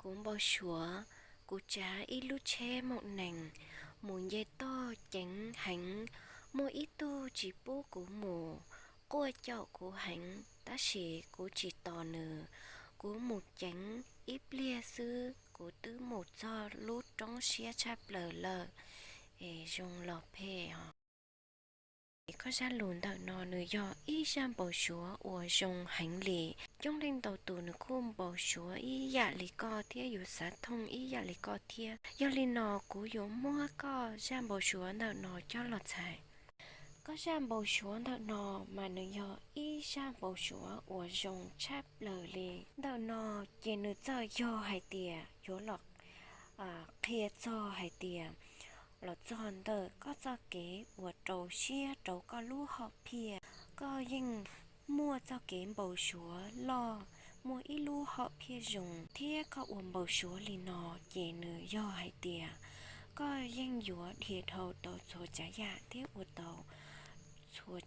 Kuv npau suav, kuv tsav ib lub tsheb mom nees mus nce toj ceev heev, muaj ib tug tsis pub kuv mus, quaj caum kuv heev, tab sis kuv tsis tos nws. Kuv mus ceev ib pliag xwb kuv twb mus txog lub roob siab tshaj plaws lawm, es zoo los phem os. Koj zaj lus ntawm no nws yog ib zaj npau suav uas zoo heev li. Coob leej ntau tus nws kuj npau suav ib yam li koj thiab yuav xav thooj ib yam li koj thiab. Yog li no kuv yuav muab koj zaj npau suav ntawm no coj los txhais. Koj zaj npau suav ntawm no mas nws yog ib zaj npau suav uas zoo tshaj plaws li. Ntawm no ces nws txawm yog hais tias yuav los qhia txog hais tias los txog ntawm koj txoj kev uas rau siab rau koj lub hom phiaj. Koj yeej muaj txoj kev npau suav loj, muaj ib lub hom phiaj zoo, thiab koj ua npau suav li no ces nws yog hais tias koj yeej yuav dhia dhau tau txhua tsav yam thiab ua tau txhua